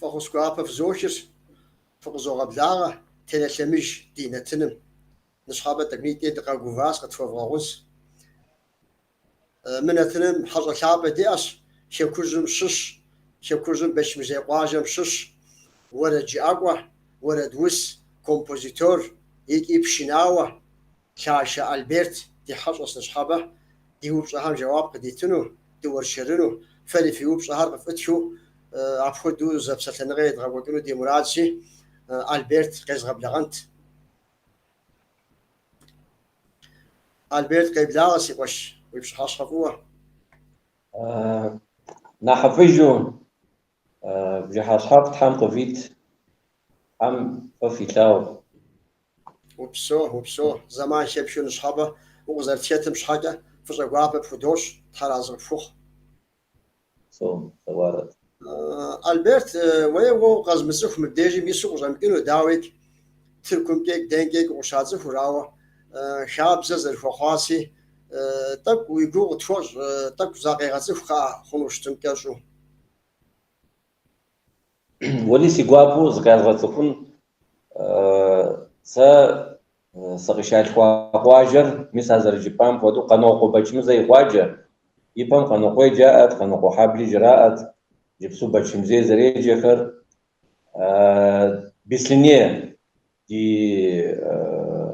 Фӏэхъус гуапэ фызохыр, фыкъызогъэблагъэ Телелъэмыж ди нэтыным. Ныщхьэбэ тӏэкӏунитӏей дыкъэгуващ, къытхуэвгъэгъунщ. Мы нэтыным хьэщӏэ лъапӏэ диӏэщ, Хэкужьым щыщ, Хэкужьым Бэчмырзей къуажэм щыщ, уэрэджыӏакӏуэ, уэрэдус, композитор икӏи пшынауэ Лъашэ Альберт ди хьэщӏэщ ныщхьэбэ ди упщӏэхэм жэуап къыдитыну, дыуэршэрыну, фэри фи упщӏэхэр къыфӏытхыу апхуэдэу зэпсэлъэныгъэ едгъэкӏуэкӏыну ди мурадщи, Альберт къезгъэблэгъэнт. Альберт, къеблагъэ, си къуэш, уи пщыхьэщхьэ фӏыуэ. Нэхъыфӏыжу, бжьыхьэщхьэфӏ Тхьэм къывит, Тхьэм фӏы филъагъу. Упсэу, упсэу, зэман хэпхыу ныщхьэбэ укъызэрытхэтым щхьэкӏэ фӏыщӏэ гуапэ пхудощӏ, Тхьэр арэзы къыпхухъу. Псэу, арэт. Альберт, уэ уэ укъэзмыцӏыху мыбдежым ису къыщӏэмыкӏыну, дауикӏ, Тыркумкӏэ дэнкӏэ укъыщацӏыхур, ауэ хабзэ зэрыхуэхъуаси, тӏэкӏу уи гугъу къытхуэщӏ, тӏэкӏу закъегъэцӏыху кхъыӏэ хъуну щытым кӏэщӏу. Уэли си гуапэу зыкъязгъэцӏыхун, сэ сыкъыщалъхуа къуажэр, мис а зэрыжыпӏам хуэдэу, Къанокъуэ Бэчмызэ и къуаджэ. Ипэм Къанокъуей жаӏэт, Къанокъуэ хьэбли жраӏэт, иджыпсту Бэчмызей зэреджэхэр. Беслъэней ди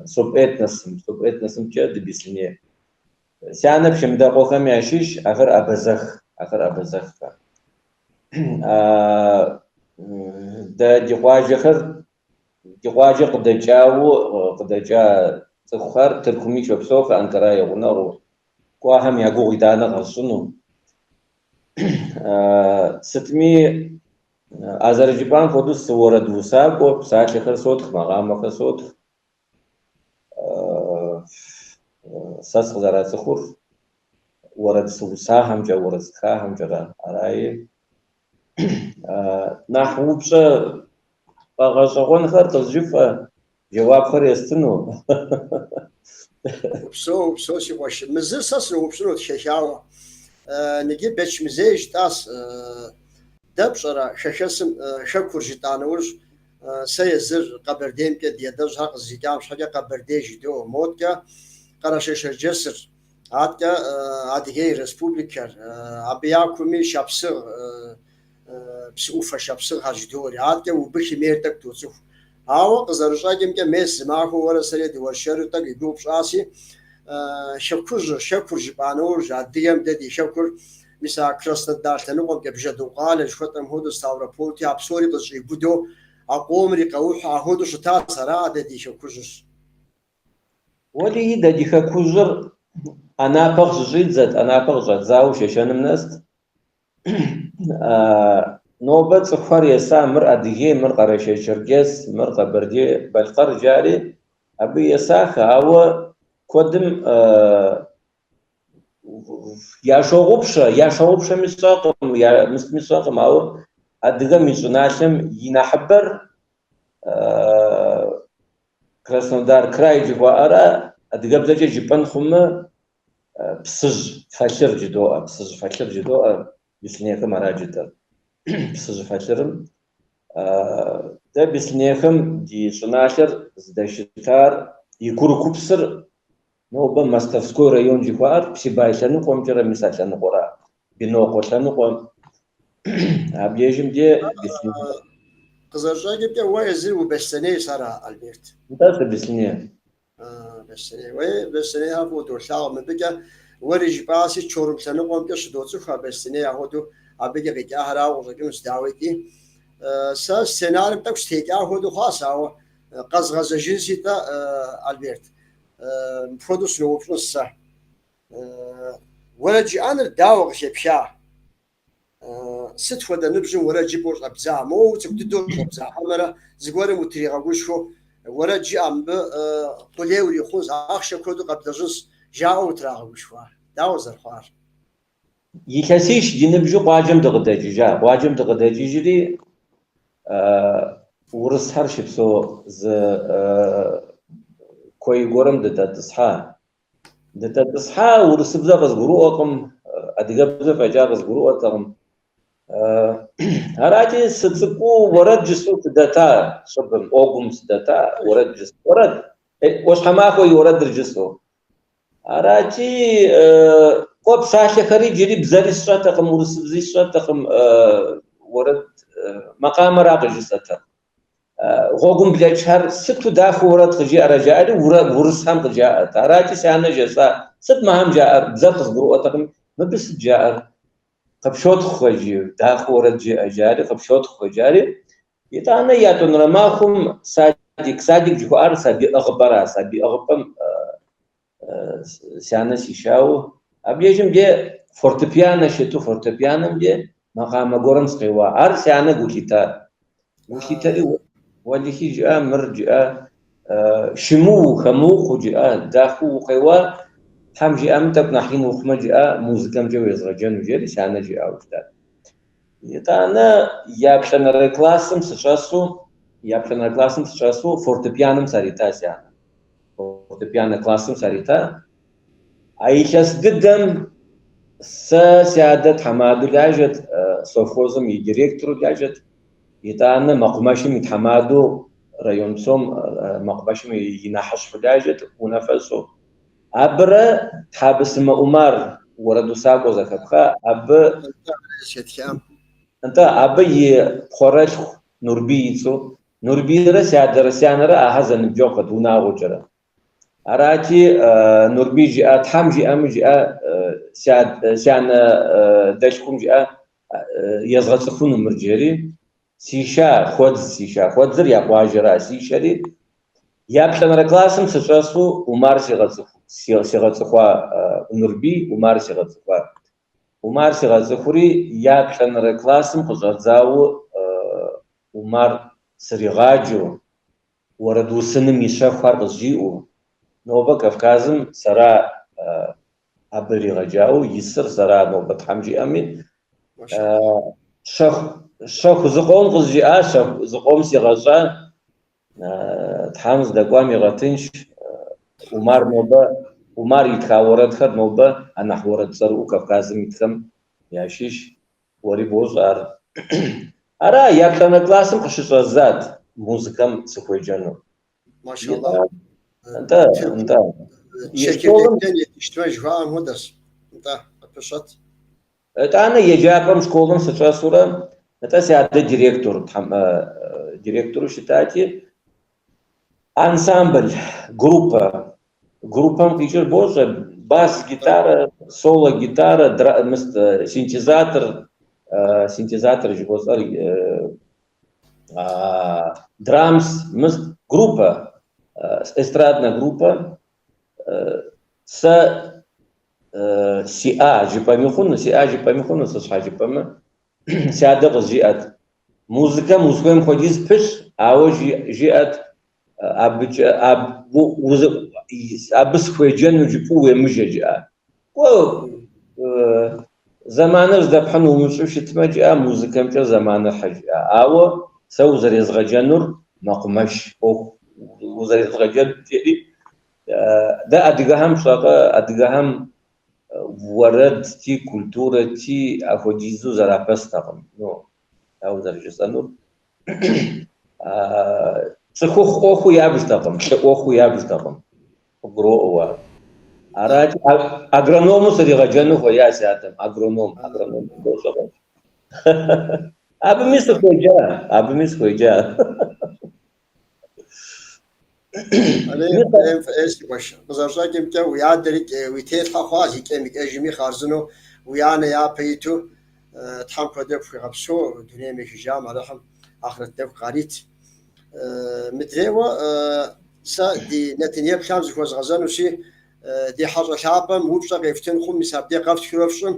субэтносым, субэтносымкӏэ дыбеслъэней. Си анэ Пшэмыдэкъуэхэм ящыщ, ахэр абэзэх, ахэр абэзэххэ. Дэ ди къуажэхэр, ди къуажэ къыдэкӏауэ, къыдэкӏа цӏыхухэр Тыркуми щопсэухэ, Анкара и гъунэгъуу. Кӏуахэм я гугъу итӏанэ къэсщӏыну. Сытми, а зэрыжыпӏам хуэдэу сыуэрэд усакӏуэ, псалъэхэр сотх, макъамэхэр сотх. Сэ сыкъызэрацӏыхур уэрэд сыусахэмкӏэ, уэрэд стхахэмкӏэрэ араи. Нэхъ упщӏэ фӏэгъэщӏэгъуэнхэр къызжыфӏэ, жэуапхэр естыну. Упсэу, упсэу, си къуэш. Мы зыр сэ сыноупщӏынут хэхауэ. Ныджы Бэчмызей жытӏащ. Дэ пщӏэрэ хэхэсым хэкур жытӏа нэужь, Сэ езыр Къэбэрдеймкӏэ ди адэжьхэр къызыхэкӏам щхьэкӏэ Къэбэрдей жыдоӏэ. Моткӏэ Къэрэшей-Шэрджэсыр, аткӏэ Адыгей Республикэр, абы якуми Шапсыгъ, псыӏуфэ Шапсыгъхэр жыдоӏэри, аткӏэ Убыхым ейр тӏэкӏу доцӏыху. Ауэ къызэрыщӏэкӏымкӏэ, мес зы махуэ уэрэ сэри дыуэршэру тӏэкӏу и гугъу пщӏаси, Хэкужьыр, хэкур жыпӏа нэужь, адыгэм дэ ди хэкур, мис а Краснодар лъэныкъуэмкӏэ, Бжьэдыгъукъалэ жыхуэтӏэм хуэдэу, Ставрополти, а псори къызэщӏиубыдэу, а къомри къэухьу ахуэдэу щытащ, ара дэ ди хэкужьыр. Уэлэхьи, дэ ди хэкужьыр Анапэ къыщыщӏидзэт, Анапэ къыщӏэдзауэ Шэшэным нэст. Нобэ цӏыхухэр еса, мыр Адыгей, мыр Къэрэшей-Черкес, мыр Къэбэрдей-Балъкъэр жари, абы есахэ, ауэ куэдым ящогъупщэ, ящогъупщэми сщӏэкъым, мысми сщӏэкъым, ауэ адыгэм и щӏыналъэм и нэхъыбэр Краснодар край жыхуаӏэра, адыгэбзэкӏэ жыпӏэн хъумэ, Псыжь фэлъыр жыдоӏэ, Псыжь фэлъыр жыдоӏэ, беслъэнейхэм ара жытӏэр. Псыжь фэлъырым. Дэ беслъэнейхэм ди щӏыналъэр здэщытар и курыкупсыр нобэ Мостовской район жыхуаӏэр Псыбай лъэныкъуэмкӏэрэ мис а лъэныкъуэра, Бинокъуэ лъэныкъуэм. Абдежым де беслъэней. Къызэрыщӏэкӏымкӏэ, уэ езыр убеслъэнейщ, ара, Альберт? Нтӏэ, сыбеслъэней. Беслъэней. Уей, Беслъэнейхэр фӏыуэ долъагъу. Мыбыкӏэ уэри жыпӏаси, Чорум лъэныкъуэмкӏэ щыдоцӏыху а Беслъэней ахуэдэу абыкӏэ къикӏахэрауэ къыщӏэкӏынущ, дауикӏи. Сэ сценарийм тӏэкӏу сытекӏа хуэдэу хъуащ, ауэ къэзгъэзэжынси-тӏэ, Альберт, мыпхуэдэу сыноупщӏынщ сэ. Уэрэд жыӏэныр дауэ къыхэпха? Сыт хуэдэ ныбжьым уэрэд жыпӏэу щӏэбдза? Моуэ уцӏыкӏу дыдэу щӏэбдза хьэмэрэ зыгуэрым утригъэгушхуэу уэрэд жыӏэ, мыбы къулей урихъунщ, ахъшэ куэду къэблэжьынщ, жаӏэу утрагъэгушхуа? Дауэ зэрыхъуар? Илъэсищ ди ныбжьу къуаджэм дыкъыдэкӏыжа. Къуаджэм дыкъыдэкӏыжри, урысхэр щыпсэу зы куей гуэрым дыдэтӏысхьа. Дыдэтӏысхьа, урысыбзэ къызгурыӏуэкъым, адыгэбзэ фӏэкӏа къызгурыӏуэтэкъым. Арати, сыцӏыкӏуу уэрэд жысӏэу сыдэта щӏыбым, ӏуэгум сыдэта, уэрэд жысӏэу. Уэрэд, ӏуащхьэмахуэ и уэрэдыр жысӏэу. Арати, кӏуэ псалъэхэри иджыри бзэри сщӏэтэкъым, урысыбзи сщӏэтэкъым, уэрэд макъамэра къыжысӏэтэр. Гъуэгум блэкӏхэр сыту дахэу уэрэд къыжиӏэрэ жаӏэри урысхэм къыджаӏэрт. Арати, си анэ жесӏа, сыт мыхэм жаӏэр, бзэр къызгурыӏуэтэкъым, мыбы сыт жаӏэр? Къыпщотхъухэ, жи, дахэу уэрэд жеӏэ, жари, къыпщотхъухэ, жари. Итӏанэ ятӏонэрэ махуэм садик, садик жыхуаӏэр сабий ӏыгъыпӏэра, сабий ӏыгъыпӏэм си анэ сишауэ, абдежым де фортепиано щыту, фортепианом де макъамэ гуэрым сыкъеуа. Ар си анэ гу лъита. Гу лъитэри, уэлэхьи жиӏа, мыр жиӏа, щымыуэу, хэмыукъуэу жиӏа, дахэу укъеуа, Тхьэм жиӏэмэ, тӏэкӏу нэхъ ин ухъумэ жиӏа, музыкэмкӏэ уезгъэджэну, жери си анэ жиӏауэ щытат. Итӏанэ яплӏэнэрэ классым сыщӏэсу, яплӏэнэрэ классым сыщӏэсу фортепианом сарита си анэ. Фортепиано классым сарита. А илъэс дыдэм сэ си адэ тхьэмадэу лажьэт, совхозым и директору лажьэт, итӏанэ мэкъумэшым и тхьэмадэу район псом мэкъумэшым и нэхъыщхьэу лажьэт, унафэщӏу. Абырэ Тхьэбысымэ Умар уэрэдусакӏуэ зэхэпха, абы Нтӏэ, абы и пхъуэрэлъху Нурбий и цӏэу Нурбийрэ си адэрэ си анэрэ ахэр зэныбжьэгъухэт унагъуэкӏэрэ. Арати, Нурбий жиӏа, Тхьэм жиӏэмэ жиӏа, си анэ дэлъхум жиӏа, езгъэцӏыхуну мыр жери, сиша, Хуэдз сиша, Хуэдзыр я къуажэра, сишэри, яплӏэнэрэ классым сыщӏэсу Умар сигъэцӏыхуа, Нурбий Умар сигъэцӏыхуа. Умар сигъэцӏыхури, яплӏэнэрэ классым къыщӏэдзауэ Умар сригъаджэу, уэрэд усыным и щэхухэр къызжиӏэу, нобэ Кавказым сэра абы иригъэджауэ исыр сэра нобэ Тхьэм жиӏэми, щэху зыкъом къызжиӏа, щэху зыкъом сигъэщӏа, Тхьэм здэкӏуам игъэтынш, Умар нобэ, Умар итха уэрэдхэр нобэ анэхь уэрэд цӏэрыӏуэу Кавказым итхэм ящыщ. Уэри бощӏэ ар. Ара, яплӏанэ классым къыщыщӏэздзат музыкэм сыхуеджэну. Машаллах. Нтӏэ, нтӏэ. Çekirdekten yetiştirme жыхуаӏэм хуэдэщ. Нтӏэ, къыпыщэт. Итӏанэ еджапӏэм школым сыщӏэсурэ, нтӏэ си адэ директор, директору щытати, ансамбль, группэ. Группэм къикӏыр бощӏэ, бас-гитарэ, соло-гитарэ, синтезатор, синтезатор жыхуэсӏэр, драмс, мыст, группэ, эстраднэ группэ. Сэ сиӏа жыпӏэми хъуну, сиӏа жыпӏэми хъуну, сыт щхьэ жыпӏэмэ, си адэ къызжиӏэт, музыкэм узыхуейм хуэдиз пылъ, ауэ жиӏэт, абыкӏэ, абы сыхуеджэну жыпӏэу уемыжьэ, жиӏа. Кӏуэ, зэманыр здэпхьын умыщӏэу щытмэ, жиӏа, музыкэмкӏэ зэманыр хьы, жиӏа. Ауэ сэ узэрезгъэджэнур мэкъумэш ӏуэху узэрезгъэджэнур, жиӏэри, Дэ адыгэхэм пщӏэкъэ, адыгэхэм уэрэдти, культурэти апхуэдизу зэрапэстэкъым. Ну, дауэ зэрыжысӏэнур? Цӏыхухъу ӏуэхуу ябжтэкъым, лӏы ӏуэхуу ябжтэкъым. Къыбгуроӏуэ уэ. Арати, агроному сригъэджэну хуея си адэм. Агроном, агроном бощӏэкъым. Абыми сыхуеджа, абыми сыхуеджа. Алейм фӏы си къуэш. Къызэрыщӏэкӏымкӏэ, уи адэри уи телъхьэ хъуащ, икӏэм-икӏэжми хъарзынэу уи анэ япэ иту Тхьэм куэдрэ пхуигъэпсэу, дунейм ехыжам Алыхьым ахърэт нэху къарит. Мыдрейуэ сэ ди нэтын еплъхэм зыхуэзгъэзэнущи, ди хьэщӏэ лъапӏэм упщӏэ къефтын хъум, мис абдей къэфтхыурэ фщӏым,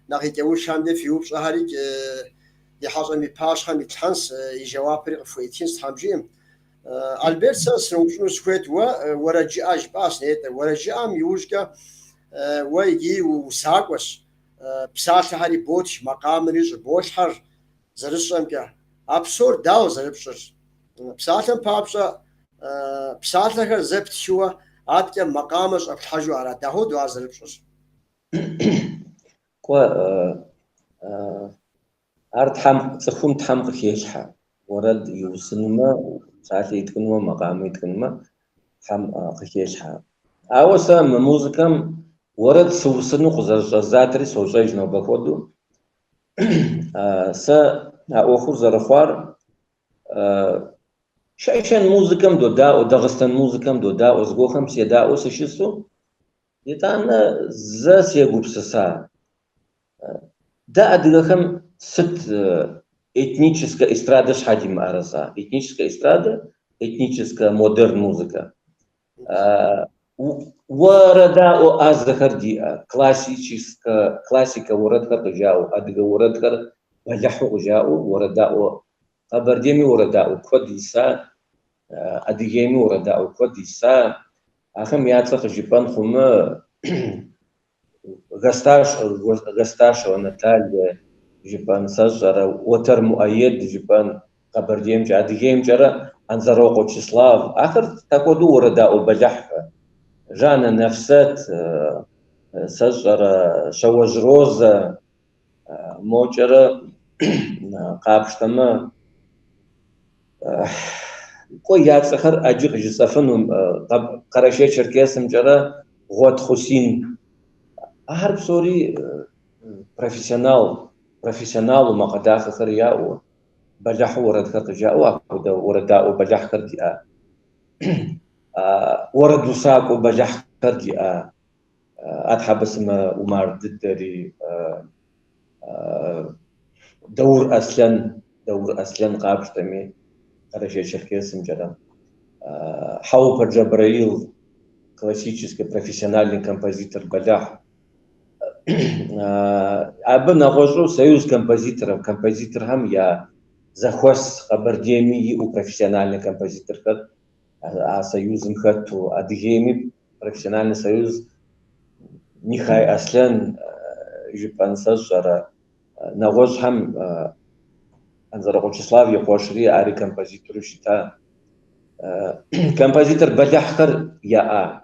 нэхъ и кӏэуххэм де фи упщӏэхэри ди хьэщӏэм и пащхьэм итлъхьэнс, и жэуапри къыфхуетхынс Тхьэм жиӏэм. Альберт, сэ сыноупщӏыну сыхуейт, уэ уэрэд жыӏэ жыпӏащ нетӏэ. Уэрэд жыӏэм иужькӏэ уэ иджы уусакӏуэщ, псалъэхэри ботх, макъамэри щӏыболъхьэр зэрысщӏэмкӏэ. А псор дауэ зэрыпщӏыр? Псалъэм папщӏэ, псалъэхэр зэ птхыуэ адэкӏэ макъамэ щӏэплъхьэжу ара? Дапхуэдэу ар зэрыпщӏыр? Кӏуэ, Ар Тхьэм, цӏыхум Тхьэм къыхелъхьэ. Уэрэд иусынумэ, псалъэ итхынумэ, макъамэ итхынумэ, Тхьэм къыхелъхьэ. Ауэ сэ мы музыкэм уэрэд сыусыну къызэрыщӏэздзатри сощӏэж нобэ хуэдэу. Сэ а ӏуэхур зэрыхъуар шэшэн музыкэм додаӏуэ, дагъыстэн музыкэм додаӏуэ, зыгуэрхэм седаӏуэу сыщысу, итӏанэ зэ сегупсыса. Дэ адыгэхэм сыт этническэ эстрадэ щхьэ димыӏэрэ сэ? Этническэ эстрадэ, этническэ модерн музыкэ. Уэрэдаӏуэ ӏэзэхэр диӏэ, классическэ, классикэ уэрэдхэр къыжаӏэу, адыгэ уэрэдхэр бэлыхьу къыжаӏэу, уэрэдаӏуэ, Къэбэрдейми уэрэдаӏуэ куэд иса, Адыгейми уэрэдаӏуэ куэд иса. Ахэм я цӏэ къыжыпӏэн хъумэ, Гасташева Наталье жыпӏэн, сэ сщӏэрэ, Уэтэр Муӏэед жыпӏэн, Къэбэрдеймкӏэ, Адыгеймкӏэрэ Анзорокъуэ Чеслав. Ахэр апхуэдэу уэрэдаӏуэ бэлыхьхэ. Жанэ Нэфсэт, сэ сщӏэрэ, Щауэжь Розэ, мокӏэрэ къапщтэмэ, кӏуэ я цӏэхэр ӏэджи къыжысӏэфыну, Къэрэшей-Черкесымкӏэрэ Гъуэт Хъусин. Ахэр псори профессионал, профессионалу макъ дахэхэр яӏэу, бэлыхьу уэрэдхэр къыжаӏэу, апхуэдэ уэрэдаӏуэ бэлыхьхэр диӏа. Уэрэд усакӏуэ бэлыхьхэр диӏа. А Тхьэбысымэ Умар дыдэри, Даур Аслъэн, Даур Аслъэн къапщтэми, Къэрэшей-Черкесымкӏэрэ. Хьэупэ Джэбраил, классический профессиональный композитор бэлыхь. Абы нэгъуэщӏу союз композиторов, композиторхэм я зэхуэс Къэбэрдейми иӏэу профессиональный композиторхэр а союзым хэту, Адыгейми профессиональный союз Нихай Аслъэн жыпӏэн сэ сщӏэрэ, нэгъуэщӏхэм Анзорыкъуэ Чеслав и къуэшри ари композитору щыта. Композитор бэлыхьхэр яӏа.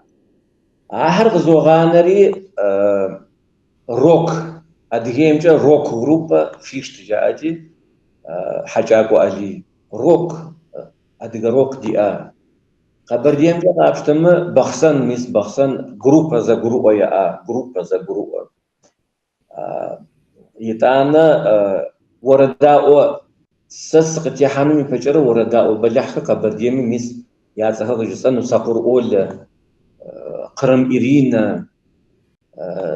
Ахэр къызогъанэри рок, Адыгеймкӏэ рок группэ Фишт жаӏэти, Хьэкӏакӏуэ Алий. Рок, адыгэ рок диӏа. Къэбэрдеймкӏэ къапщтэмэ, Бахъсэн, мис Бахъсэн группэ зэгурыӏуэ яӏа, группэ зэгурыӏуэ. Итӏанэ уэрэдаӏуэ, сэ сыкъытехьэным ипэкӏэрэ уэрэдаӏуэ бэлыхьхэр Къэбэрдейми мис я цӏэхэр къыжысӏэну, Сакъур Олэ, Кърым Иринэ,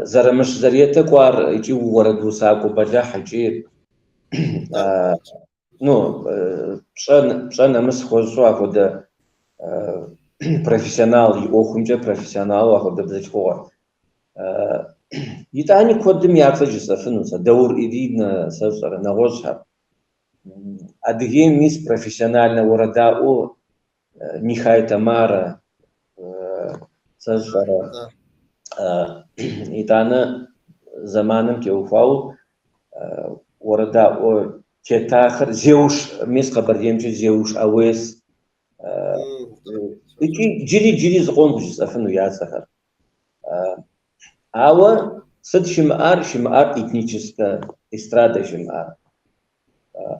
Зэрэмыщ Заретэ кӏуар икӏи уэрэд усакӏуэ бэлыхь икӏи ну, пщӏэ нэмыс хуэсщӏу апхуэдэ профессионал и ӏуэхумкӏэ профессионалу апхуэдэ бзылъхугъэ. Итӏани куэдым я цӏэ жысӏэфыну сэ, Даур Иринэ, сэ сщӏэрэ, нэгъуэщӏхэр. Адыгейм мис профессиональнэ уэрэдаӏуэу Нихай Тамарэ, сэ сщӏэрэ. Итӏанэ зэманым теухуауэ уэрэдаӏуэ тетахэр Зеуш, мис Къэбэрдеймкӏэ Зеуш Ауес. Икӏи джыри джыри зыкъом къыжысӏэфыну я цӏэхэр. Ауэ сыт щымыӏар? Щымыӏар этническэ эстрадэ щымыӏар.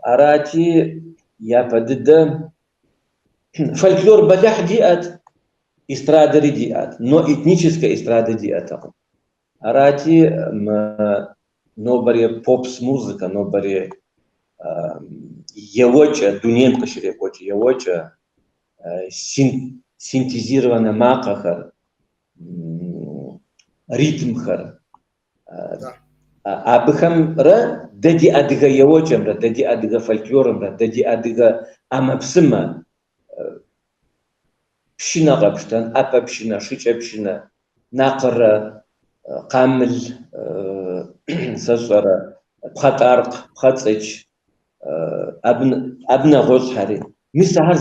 Арати, япэ дыдэ фольклор бэлыхь диӏэт, эстрадэри диӏэт, но этническэ эстрадэ диӏэтэкъым. Арати, мы нобэрей попс музыкэ, нобэрей еуэкӏэ, дунейм къыщрекӏуэкӏ еуэкӏэ, синтезированнэ макъэхэр, ритмхэр, Абыхэмрэ дэ ди адыгэ еуэкӏэмрэ, дэ ди адыгэ фольклорымрэ, дэ ди адыгэ ӏэмэпсымэ, пшынэ къэпщтэн, ӏэпэ пшынэ, шыкӏэ пшынэ, накъырэ, къамыл, сэ сщӏэрэ, пхъэтӏаркъ, пхъэцӏыч, абы нэгъуэщӏхэри. Мис ахэр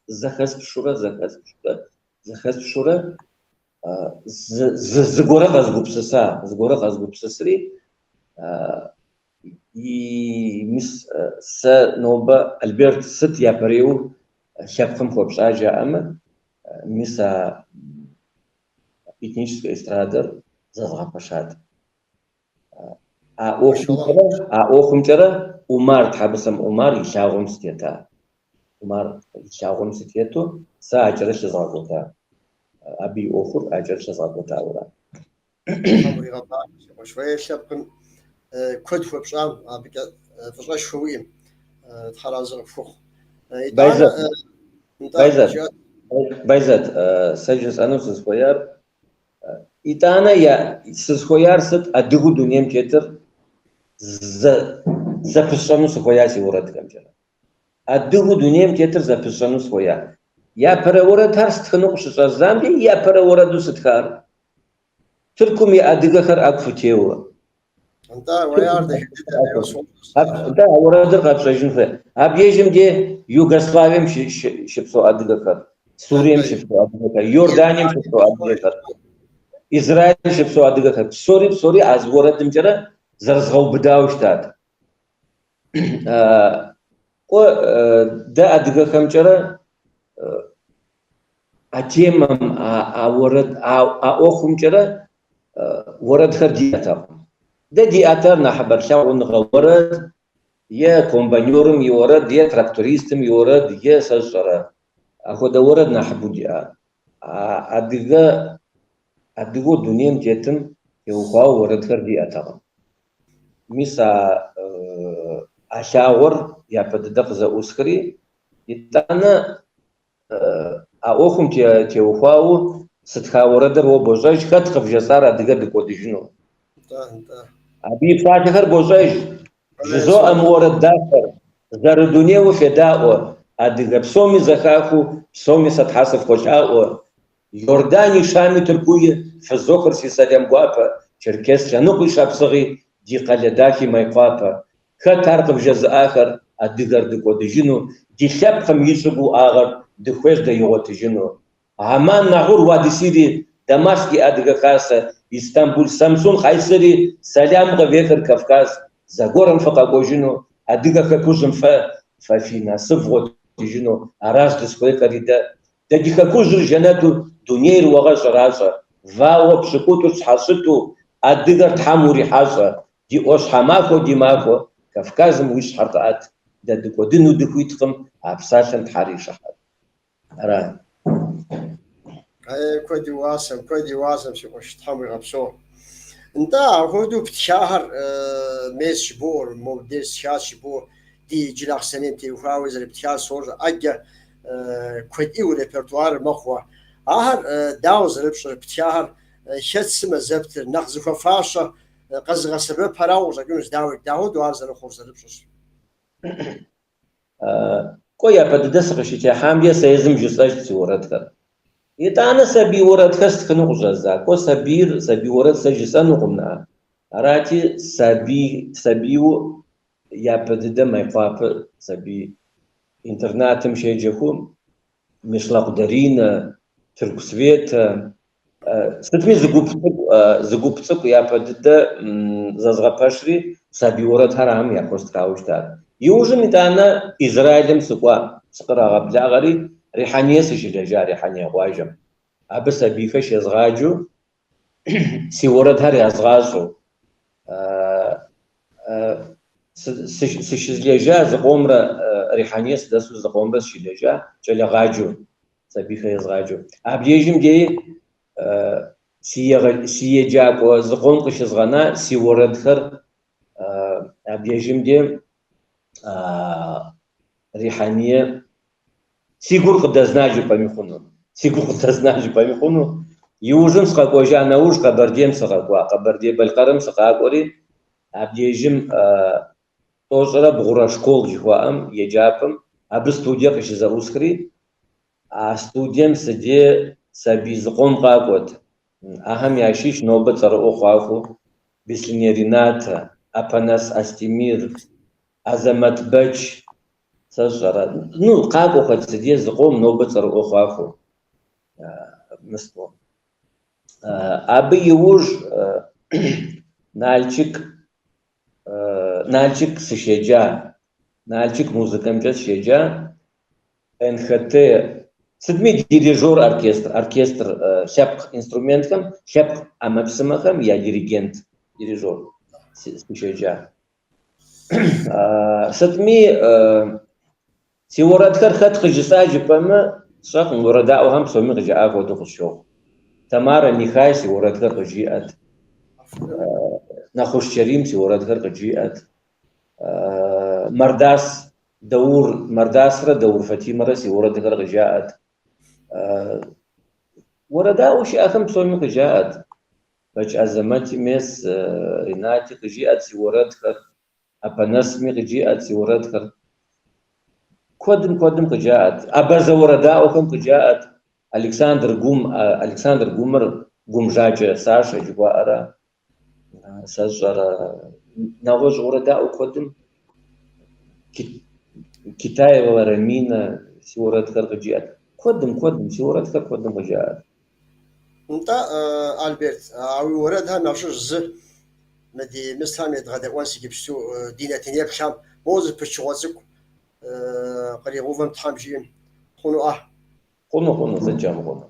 зэхэспщурэ, зэхэспщурэ, зэхэспщурэ зыгуэрэ къэзгупсыса, зыгуэрэ къэзгупсысри, и мис сэ нобэ Альберт сыт япэрейуэ лъэпкъым хуэпщӏа жаӏэмэ, мис а этническэ эстрадэр зэзгъэпэщат. А ӏуэхумкӏэрэ, а ӏуэхумкӏэрэ Умар, Тхьэбысым Умар и лъагъуэм сытета. Умар и лъагъуэм сытету сэ акӏэрэ лъызгъэкӏуэта. Абы и ӏуэхур акӏэрэ лъызгъэкӏуэтауэра. Тхьэм уригъэфӏакӏуэ, си къуэш. Уэ лъэпкъым куэд хуэпщӏам, абыкӏэ фӏыщӏэшхуэ уиӏэм. Тхьэр арэзы къыпхухъу. Итӏанэ, Байзэт, нтӏэ, Байзэт, жыӏэт. Байзэт, сэ жысӏэну сызыхуеяр, итӏанэ я сызыхуеяр сыт адыгэу дунейм тетыр зэпысщӏэну сыхуея си уэрэдхэмкӏэрэ. Адыгэу дунейм тетыр зэпысщӏэну сыхуея. Япэрэ уэрэдхэр стхыну къыщыщӏэздзамкӏэ, япэрэ уэрэду сытхар Тыркум и адыгэхэр ӏэгу фытеуэ. Нтӏэ, уэ ар дахэ дыдэ, ӏейуэ сощӏэ. Нтӏэ, а уэрэдыр къэпщӏэжын хуей. Абдежым де Югославием щыпсэу адыгэхэр, Сурием щыпсэу адыгэхэр, Иорданием щыпсэу адыгэхэр, Израилым щыпсэу адыгэхэр, псори, псори а зы уэрэдымкӏэрэ зэрызгъэубыдауэ щытат. Кӏуэ, дэ адыгэхэмкӏэрэ а темэм, а уэрэд, а ӏуэхумкӏэрэ уэрэдхэр диӏэтэкъым. Дэ диӏэтэр нэхъыбэр лъагъуныгъэ уэрэд, е комбайнерым и уэрэд, е трактористым и уэрэд, е сэ сщӏэрэ. Апхуэдэ уэрэд нэхъыбэу диӏа. А адыгэ, адыгэу дунейм тетым теухуауэ уэрэдхэр диӏэтэкъым. Мис а а лъагъуэр япэ дыдэ къызэӏусхри, итӏанэ а ӏуэхум теухуауэ сытха уэрэдыр уэ бощӏэж, хэт къывжесӏар адыгэ дыкӏуэдыжыну? Абы и псалъэхэр бощӏэж. Жызоӏэ мы уэрэд дахэр, зэрыдунейуэ федаӏуэ, адыгэ псоми зэхахыу, псоми сэ Тхьэ сыфхуолъаӏуэ. Иордани, Шами, Тыркуи фызохыр си сэлам гуапэ, Черкес лъэныкъуи Шапсыгъи, ди къалэ дахи Майкъуапэ. Хэт ар къывжезыӏахэр адыгэр дыкӏуэдыжыну, ди лъэпкъым и щӏыгу уӏагъэр дыхуейщ дэ игъуэтыжыну. Амман, Нагъур, Уадисири, Дамаск и Адыгэ Хасэ, Истамбул, Самсун, Къайсыри, сэлам къывехыр Кавказ, зэгуэрым фыкъэкӏуэжыну, адыгэ хэкужьым фэ, фэ фи насып вгъуэтыжыну, аращ дызыхуейхэри дэ. Дэ ди хэкужьыр жэнэту дунейр уогъэщӏэращӏэ, вагъуэ пщыкӏутӏу тщхьэщыту, адыгэр Тхьэм урихьэщӏэ, ди ӏуащхьэмахуэ ди махуэ, Кавказым уи щхьэр къэӏэт, дэ дыкӏуэдыну дыхуиткъым, а псалъэм Тхьэр и щыхьэт. Ара. Ей, куэд и уасэм, куэд и уасэм, си къуэш, Тхьэм уигъэпсэу. Нтӏэ, апхуэдэу птхахэр мес жыбоӏэр, мобдеж стхащ жыбоӏэр, ди Джылахъстэнейм теухуауэ зэрыптхар сощӏэ, ӏэджэ куэдӏи уи репертуарыр мэхъуэ. Ахэр дауэ зэрыпщӏыр, птхахэр хэт сымэ зэптыр, нэхъ зыхуэфащэ къэзыгъэсэбэпхэрауэ къыщӏэкӏынущ, дауикӏ, дауэдэу ар зэрыхъур, зэрыпщӏыр? Кӏуэ, япэ дыдэ сыкъыщытехьамкӏэ сэ езым жысӏэжт си уэрэдхэр. Итӏанэ сабий уэрэдхэр стхыну къыщӏэздза. Кӏуэ, сабийр, сабий уэрэд сэ жысӏэнукъым, наӏэ. Арати, сабий, сабийуэ япэ дыдэ Майкъуапэ сабий интернатым щеджэхэу Мишлакъ Даринэ, Тырку Светэ, сытми зы гуп цӏыкӏу, зы гуп цӏыкӏу япэ дыдэ зэзгъэпэщри, сабий уэрэдхэр ахэм яхуэстхауэ щытат. Иужьым итӏанэ Израилым сыкӏуа, сыкърагъэблагъэри, Рихьэние сыщылэжьа, Рихьэние къуажэм. Абы сабийхэр щезгъаджэу, си уэрэдхэр язгъащӏэу. Сыщылэжьа зыкъомрэ, Рихьэние сыдэсу зыкъомрэ сыщылэжьа, кӏэлэгъаджэу, сабийхэр езгъаджэу. Абдежым деи си еджакӏуэ зыкъом къыщызгъэна си уэрэдхэр абдежым де Рихьэние Си гур къыдэзна жыпӏэми хъуну. Си гур къыдэзна жыпӏэми хъуну. Иужьым сыкъэкӏуэжа нэужь Къэбэрдейм сыкъэкӏуа. Къэбэрдей-Балъкъэрым сыкъакӏуэри, абдежым тӏощӏрэ бгъурэ школ жыхуаӏэм, еджапӏэм, абы студие къыщызэӏусхри, а студием сыде сабий зыкъом къакӏуэт. Ахэм ящыщ нобэ цӏэрыӏуэ хъуахэу Беслъэней Ренатэ, Апэнэс Астемир, Азэмэт Бэч, сэ сщӏэрэ. Ну, къакӏуэхэт сыде зыкъом нобэ цӏэрыӏуэ хъуахэу. Мысло. Абы иужь Налчик, Налчик сыщеджа, Налчик музыкэмкӏэ сыщеджа, НХТ, сытми дирижер оркестр, оркестр лъэпкъ инструментхэм, лъэпкъ ӏэмэпсымэхэм я диригент, дирижер. Сыщеджа. Сытми, си уэрэдхэр хэт къыжысӏа жыпӏэмэ, сщӏэкъым, уэрэдаӏуэхэм псоми къыжаӏа хуэдэу къысщохъу. Тамарэ Нихай си уэрэдхэр къыжиӏэт. Нэхъуш Чэрим си уэрэдхэр къыджиӏэт. Мардас Даур, Мардасрэ Даур Фатимэрэ си уэрэдхэр къыжаӏэт. Уэрэдаӏуэу щыӏэхэм псоми къыжаӏэт. Бэч Азэмэти мес, Ренати къыжиӏэт си уэрэдхэр, Апэнэсми къыджиӏэт си уэрэдхэр. Куэдым куэдым къыджаӏэт. Абазэ уэрэдаӏуэхэм къыджаӏэт. Александр Гум, Александр Гумыр Гумжакӏэ Сашэ жыхуаӏэра, сэ сщӏэрэ нэгъуэщӏ уэрэдаӏуэ куэдым Китаева Раминэ си уэрэдхэр къыджиӏэт. Куэдым, куэдым, си уэрэдхэр куэдым къыджаӏэт. Нтӏэ, Альберт, а уи уэрэдхэм ящыщ зы мы ди мыслхэм едгъэдэӏуэнщ иджыпсту ди нэтынеплъхэм моуэ зы пычыгъуэ цӏыкӏу къригъэувэм Тхьэм жиӏэм хъунуӏэ? Хъуну, хъуну, сыткӏэ мыхъуну.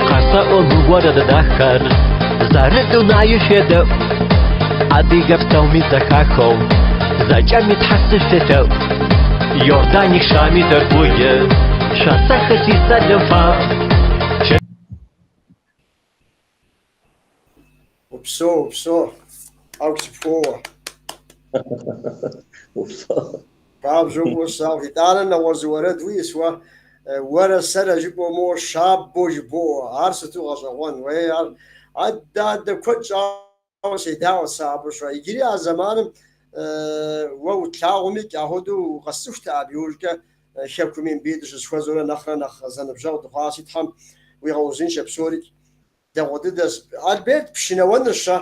Къэсэӏо мы орэд дахэр зэрыдунаю шъуедэӏу, Адыгэ пстэуми зэхахэу зэкӏэми Тхьэ сышъуелъэӏу. Иордани, Шами, Тыркуе шъосэхы си сэлам фаб. Упсэу, упсэу, ӏэгу сыпхуоуэ. Упсэу. Хуабжьу фӏыуэ слъагъу. Итӏанэ нэгъуэщӏ зы уэрэд уиӏэщ уэ, уэрэ сэрэ жыпӏэу моуэ щабэу жыбоӏэ. Ар сыту гъэщӏэгъуэн. Уей, ар адэ-адэ куэд щӏауэ седаӏуэт сэ абы щыгъуэ. Иджыри а зэманым уэ утлъагъумикӏ, ахуэдэу укъэсцӏыхутэӏым. Абы иужькӏэ хэкуми мыбыи дыщызэхуэзэурэ нэхърэ нэхъ зэныбжьэгъу дыхъуащи, Тхьэм уигъэузыншэ псорикӏ. Дэгъуэ дыдэщ. Альберт, пшынэуэныр-щэ?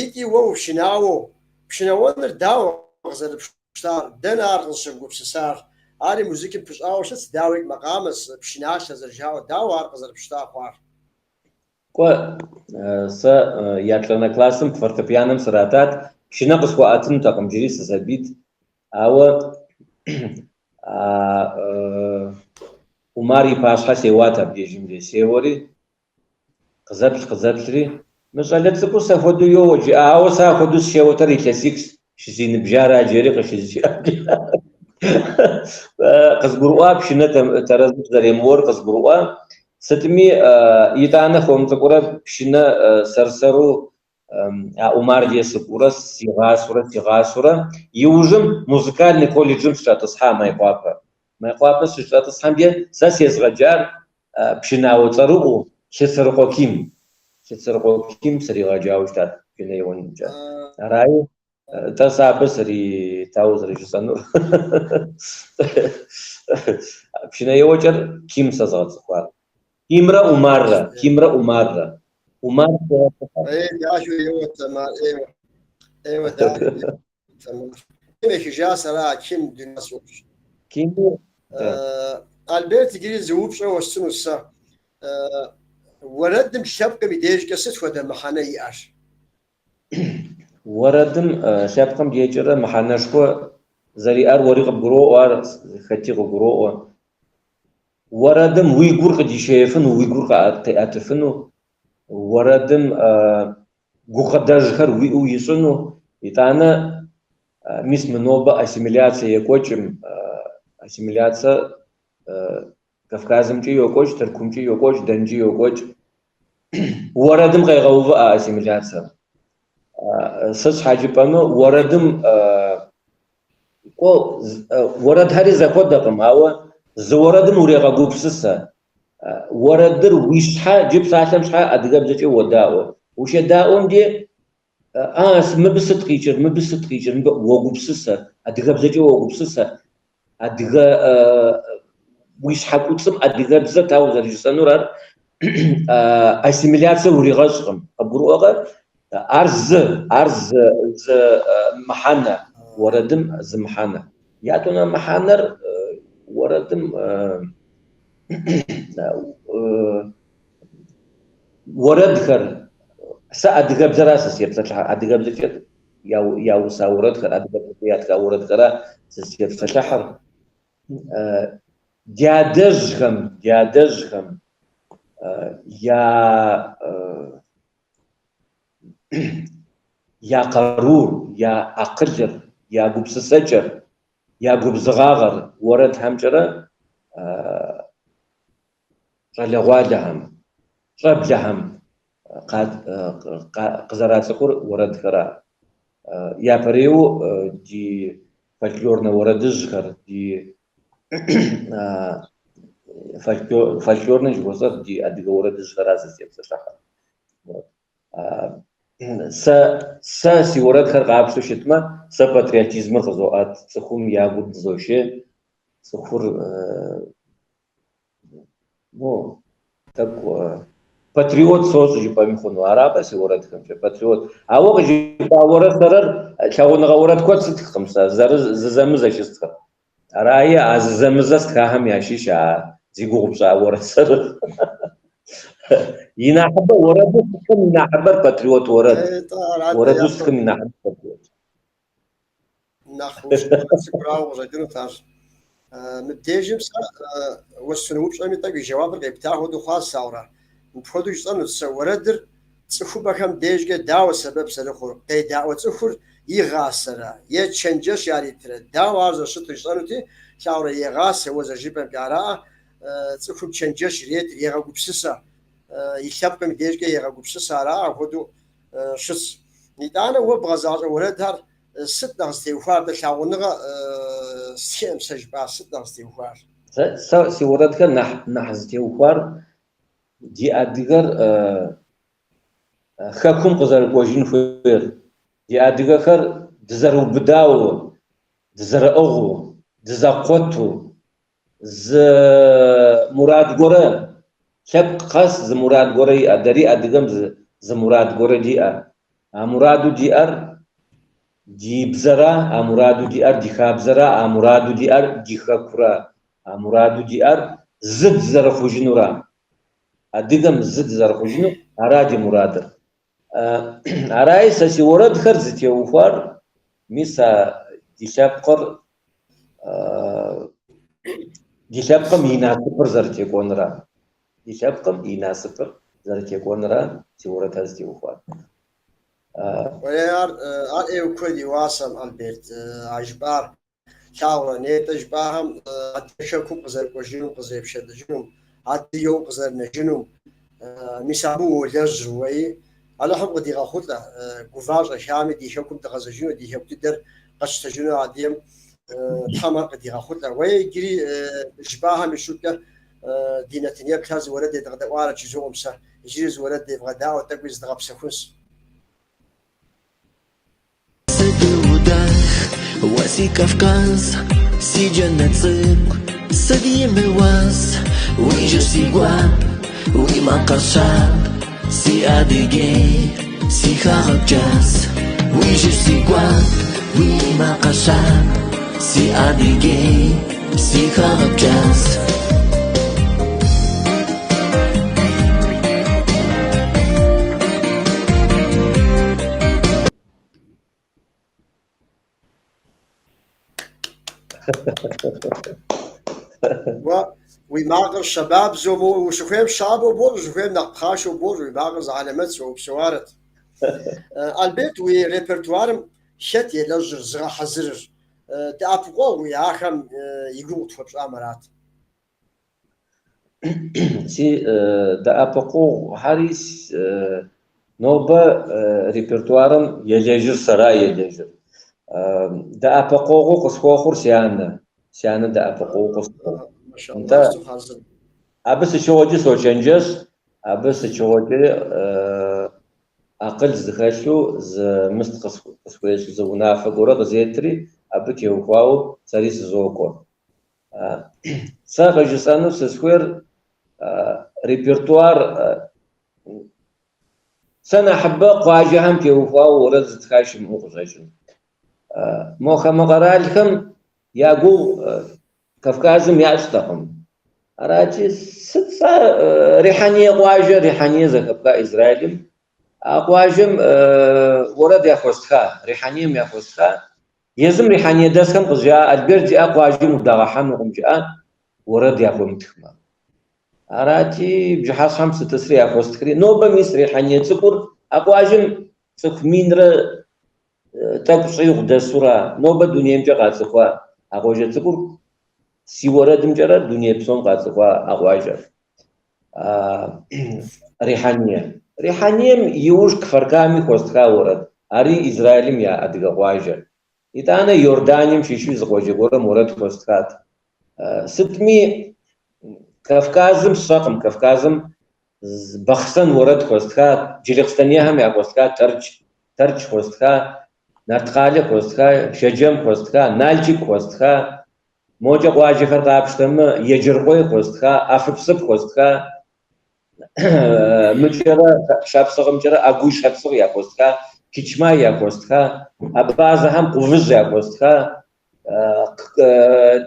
Икӏи уэ упшынауэу, пшынэуэныр дауэ къызэрыпщтар, дэнэ ар къызыщыбгупсысар? Ари музыкым пыщӏауэ щытщ, дауикӏ макъамэщ, пшыналъэ зэрыжаӏэу, дауэ ар къызэрыпщта хъуар? Кӏуэ, сэ яплӏанэ классым фортепианом сратат, пшынэ къысхуэӏэтынутэкъым, иджыри сысабийт, ауэ Умар и пащхьэ сеуат абдежым де, сеуэри, къызэплъ-къызэплъри, мы щӏалэ цӏыкӏур сэ хуэдэу йоуэ, жиӏа, ауэ сэ апхуэдэу сыщеуэтэр илъэсих щызиныбжьара, жери къыщызжиӏам. Къызгурыӏуа пшынэ тэрэзу зэремыуэр къызгурыӏуа. Сытми, итӏанэ хуэм цӏыкӏурэ пшынэ сэр-сэру а Умар де сыкӏуурэ сигъасэурэ, сигъасэурэ, иужьым музыкальный колледжым сыщӏэтӏысхьа Майкъуапэ. Майкъуапэ сыщӏэтӏысхьэм де сэ сезгъэджар пшынауэ цӏэрыӏуэу Лъэцэрыкъуэ Ким. Лъэцэрыкъуэ Ким сригъэджауэ щытат пшынэ еуэнымкӏэ. Араи, тӏэ сэ абы сритауэ зэрыжысӏэнур. Пшынэ еуэкӏэр Ким сэзгъэцӏыхуар. Кимрэ Умаррэ, Кимрэ Умаррэ. Умар Ей, дахэу еуэт Умар, ӏейуэ. ӏейуэ дахэу еуэт Умар. Ким ехыжащ ара, Ким дунейм сощӏ. Кими? Альберт, иджыри зы упщӏэ уэстыну сэ. Уэрэдым лъэпкъым и дежкӏэ сыт хуэдэ мыхьэнэ иӏэр? Уэрэдым лъэпкъым дежкӏэрэ мыхьэнэшхуэ зэриӏэр уэри къыбгуроӏуэ, ар хэти къыгуроӏуэ. Уэрэдым уи гур къыдишеифыну, уи гур къиӏэтыфыну, уэрэдым гукъыдэжхэр уиӏэу ищӏыну, итӏанэ мис мы нобэ ассимиляцие екӏуэкӏым, ассимиляцие Кавказымкӏи йокӏуэкӏ, Тыркумкӏи йокӏуэкӏ, дэнкӏи йокӏуэкӏ. Уэрэдым къегъэувыӏэ ассимиляцэр. Сыт щхьэ жыпӏэмэ, уэрэдым кӏуэ, уэрэдхэри зэхуэдэкъым, ауэ зы уэрэдым урегъэгупсысэ. Уэрэдыр уи щхьэ, иджы псалъэм щхьэ адыгэбзэкӏэ уодаӏуэ. Ущедаӏуэм де, а, мыбы сыт къикӏыр, мыбы сыт къикӏыр, мыбы уогупсысэ, адыгэбзэкӏэ уогупсысэ. Адыгэ уи щхьэ куцӏым адыгэбзэ тауэ зэрыжысӏэнур ар ассимиляцие уригъэщӏкъым, къыбгурыӏуэкъэ? Ар зы, ар зы, зы мыхьэнэ, уэрэдым зы мыхьэнэ. Ятӏонэ мыхьэнэр уэрэдым уэрэдхэр, сэ адыгэбзэра сызытепсэлъыхьыр, адыгэбзэкӏэ яуса уэрэдхэр, адыгэбзэкӏэ ятха уэрэдхэра сызытепсэлъыхьыр. Ди адэжьхэм, ди адэжьхэм я я къарур, я акъылыр, я гупсысэкӏэр, я губзыгъагъэр уэрэдхэмкӏэрэ щӏалэгъуалэхэм, щӏэблэхэм къызэрацӏыхур уэрэдхэра. Япэрейуэ ди фольклорнэ уэрэдыжьхэр, ди фольклорнэ жыхуэсӏэр ди адыгэ уэрэдыжьхэра сызытепсэлъыхьыр. Сэ сэ си уэрэдхэр къапщтэу щытмэ, сэ патриотизмыр къызоӏэт, цӏыхум я гур дызошей, цӏыхур ну, тӏэкӏу патриот сощӏ жыпӏэми хъуну. Аракъэ си уэрэдхэмкӏэ, патриот. Ауэ къыжыпӏа уэрэ сэрэр лъагъуныгъэ уэрэд куэд сытхкъым сэ, зэзэмызэ щыстхыр. Араи, а зэзэмызэ стхахэм ящыщ а зи гугъу пщӏа уэрэ сэрэр. И нэхъыбэ уэрэду стхым и нэхъыбэр патриот уэрэд. Е-тӏэ, арат Уэрэду япэм стхым и нэхъыбэр патриот. Нэхъ ущӏалэ цӏыкӏурауэ къыщӏэкӏынут ар. Мыбдежым сэ уэстыну упщӏэми тӏэкӏу и жэуапыр къепта хуэдэу хъуащ, ауэрэ. Мыпхуэдэу жысӏэнут сэ, уэрэдыр цӏыхубэхэм дежкӏэ дауэ сэбэп зэрыхъур, къедаӏуэ цӏыхур игъасэрэ е чэнджэщ яритрэ, дауэ ар зэрыщытыр жысӏэнути, лъагъурэ егъасэ уэ зэрыжыпӏэмкӏэ, араӏэ, цӏыхум чэнджэщ иретыр, егъэгупсысэ, и лъэпкъым и дежкӏэ егъэгупсысэ, араӏэ апхуэдэу щытщ. Итӏанэ уэ бгъэзащӏэ уэрэдхэр Сыт нэхъ зытеухуар? Атӏэ лъагъуныгъэ стхыӏым сэ жыпӏар, сыт нэхъ зытеухуар? Сэ си уэрэдхэр нэхъ зытеухуар ди адыгэр хэкум къызэрыкӏуэжын хуейр, ди адыгэхэр дызэрыубыдауэ, дызэрыӏыгъыу, дызэкъуэту, зы мурад гуэрэ, лъэпкъ къэс зы мурад гуэрэ иӏэ, дэри адыгэм зы мурад гуэрэ диӏэ. А мураду диӏэр ди бзэра, а мураду диӏэр ди хабзэра, а мураду диӏэр ди хэкура, а мураду диӏэр зы дызэрыхъужынура. Адыгэм зы дызэрыхъужыну, ара ди мурадыр. Араи сэ си уэрэдхэр зытеухуар мис а ди лъэпкъыр, ди лъэпкъым и насыпыр зэрытекӏуэнура. Ди лъэпкъым и насыпыр зэрытекӏуэнура си уэрэдхэр зытеухуар. Уэлей, ар ар ӏейуэ куэд и уасэм, Альберт, а жыпӏар. Лъагъурэ, нетӏэ жыпӏахэм адыгэ хэкум къызэрыкӏуэжынум, къызэрепшэлӏэжынум, адыгэу къызэрынэжынум, мис абы уолэжьыр уэи. Алыхьым къыдигъэхъулӏэ, гува щӏэхами ди хэкум дгъэзэжыну, ди хэку дыдэр къэтщтэжыну адыгэм Тхьэм ар къыдигъэхъулӏэ. Уэи иджыри жыпӏахэм и щӏыбкӏэ ди нэтын еплъхэр зы уэрэд едгъэдэӏуарэт жызоӏэм сэ. Иджыри зы уэрэд девгъэдаӏуэ, тӏэкӏуи зыдгъэпсэхунщ. Сыту удах, уэ си Кавказ, си джэнэт цӏыкӏу, сыт имыуас, уи жьыр си гуап, уи макъыр щаб, си Адыгей, си хэгъэгу кӏас. Уи жьыр си гуап, уи макъыр щаб, си Адыгей, си хэгъэгу кӏас. Уэ уи макъыр щабабзэу моуэ ущыхуейм щабэу бощӏ, ущыхуейм нэхъ пхъашэу бощӏ, уи макъыр зы хьэлэмэтщ, уэ упсэуарэт. Альберт, уи репертуарым хэт елэжьыр, зыгъэхьэзырыр? Дэӏэпыкъуэгъу уи ахэм и гугъу къытхуэпщӏам арат. Си дэӏэпыкъуэгъухэри нобэ репертуарым елэжьыр сэра елэжьыр. Дэӏэпыкъуэгъуу къысхуэхъур си анэ. Си анэ дэӏэпыкъуэгъуу къысхуохъу. Нтӏэ, абы сыт щыгъуэкӏи сочэнджэщ, абы сыт щыгъуэкӏи акъыл зыхэлъу зы мыст къысхуещӏ, зы унафэ гуэрэ къызетри, абы теухуауэ сэри сызокӏуэ. Сэ къыжысӏэну сызыхуейр репертуар сэ нэхъыбэ къуажэхэм теухуауэ уэрэд зытха щымыӏэу къыщӏэкӏын. Мо хамэ къэралхэм я гугъу Кавказым ящӏтэкъым. Арати, сыт сэ Рихьэние къуажэ, Рихьэние зэхэпха Израилым, а къуажэм уэрэд яхуэстха, Рихьэнием яхуэстха. Езым Рихьэние дэсхэм къызжаӏа, Альберт жиӏа къуажэм удагъэхьэнукъым, жиӏа. уэрэд яхуэмытхмэ. Арати, бжьыхьэщхьэм сытӏысри яхуэстхри, нобэ мис Рихьэние цӏыкӏур а къуажэм цӏыху минрэ тӏэкӏу щӏигъу дэсура, нобэ дунеймкӏэ къацӏыхуа а къуажэ цӏыкӏур си уэрэдымкӏэрэ дуней псом къацӏыхуа а къуажэр. Рихьэние. Рихьэнием иужь Кфар-Ками хуэстха уэрэд, ари Израилым я адыгэ къуажэ. Итӏанэ Иорданием щыщу зы къуажэ гуэрым уэрэд хуэстхат. Сытми, Кавказым сщӏэкъым, Кавказым Бахъсэн уэрэд хуэстха, Джылахъстэнейхэм яхуэстха, Тэрч, Тэрч хуэстха, Нарткъалэ хуэстха, Шэджэм хуэстха, Налчик хуэстха, мокӏэ къуажэхэр къапщтэмэ, Еджэркъуей хуэстха, Афыпсып хуэстха, Мыкӏэрэ Шапсыгъымкӏэрэ Агуй Шапсыгъ яхуэстха, Кичмай яхуэстха, Абазэхэм Къувыжь яхуэстха,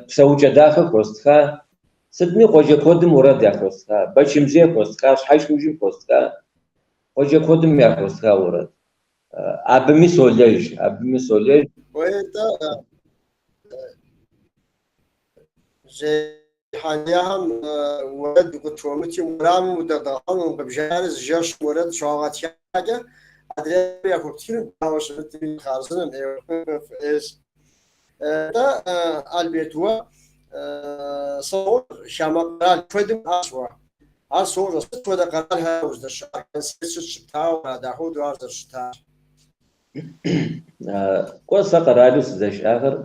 Псэукӏэ дахэ хуэстха, сытми къуажэ куэдым уэрэд яхуэстха, Бэчымзей хуэстха, Щхьэщэхужым хуэстха, къуажэ куэдым яхуэстха уэрэд. Абыми солэжь, абыми солэжь. Уей-тӏэ, Рихьэниехэм уэрэд къытхуэмытхым уэрамым удэдгъэхьэнукъым къыбжаӏэри зы жэщым уэрэд щуагъэтхакӏэ, адрейм яхуэптхыну дауэ щымытми хъарзынэм ӏейщ. Тӏэ, Альберт, уэ сощӏэ хамэ къэрал куэдым ущыӏащ уэ. Ар сощӏэ, сыт хуэдэ къэралхэр уздэщыӏар, концерт сыт щыптауэ ара, дахуэдэу ар зэрыщытар? Кӏуэ, сэ къэралу сыздэщыӏахэр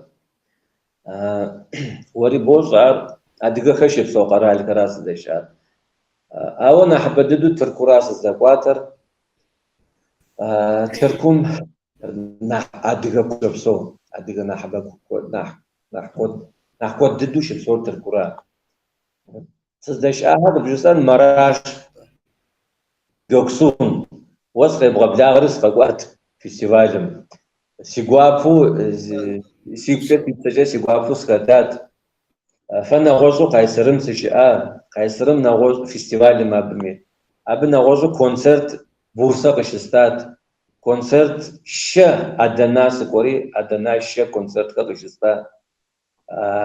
Уэри бощӏэ ар, адыгэхэр щыпсэу къэралхэра сыздэщыӏар. Ауэ нэхъыбэ дыдэу Тыркура сыздэкӏуатэр. Тыркум нэхъ адыгэ щопсэу, адыгэ нэхъыбэ нэхъ нэхъ куэд нэхъ куэд дыдэу щыпсэур Тыркура. Сыздэщыӏахэр къыбжысӏэн Мараш, Гёксун. Уэ сыкъебгъэблагъэри сыкъэкӏуат фестивалым. Си гуапэу, сигукӏэ, си псэкӏэ си гуапэу сыхэтат. Фэ нэгъуэщӏу Къайсэрым сыщыӏа, Къайсэрым нэгъуэщӏ фестивалым абыми. Абы нэгъуэщӏу концерт Бурсэ къыщыстат. Концерт щэ Адана сыкӏуэри, Адана щэ концертхэр къыщыста.